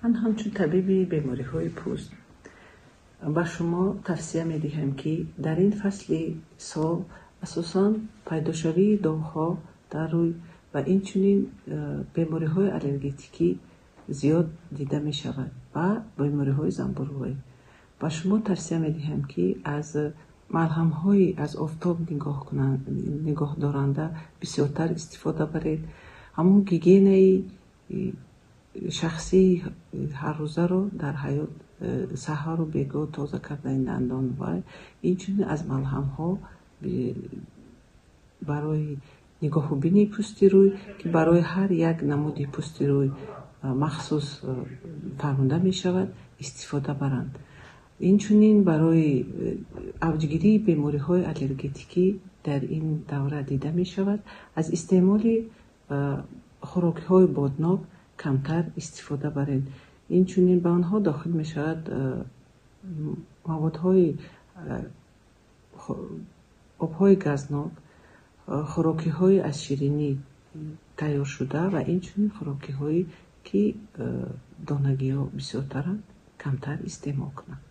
Ман ҳамчун табиби бемориҳои пӯст ба шумо тавсия медиҳам, ки дар ин фасли сол асосан пайдошавии доғҳо дар рӯй ва инчунин бемориҳои аллергетикӣ зиёд дида мешавад ва бемориҳои занбӯруғӣ. Ба шумо тавсия медиҳам, ки аз малҳамҳои аз офтоб нигоҳдоранда бисёртар истифода баред. Ҳамон гигиенаи шахсии ҳаррӯзаро дар ҳаёт, саҳару бегоҳ тоза кардани дандон ва инчунин аз малҳамҳо барои нигоҳубини пӯсти рӯй, ки барои ҳар як намуди пӯсти рӯй махсус фармуда мешавад, истифода баранд. Инчунин барои авҷгирии бемориҳои аллергетикӣ дар ин давра дида мешавад, аз истеъмоли хӯрокиҳои боднок камтар истифода баред. Инчунин ба онҳо дохил мешавад маводҳои обҳои газнок, хӯрокиҳои аз ширинӣ тайёршуда ва инчунин хӯрокиҳое, ки донагиҳо бисёртаранд, камтар истеъмол кунанд.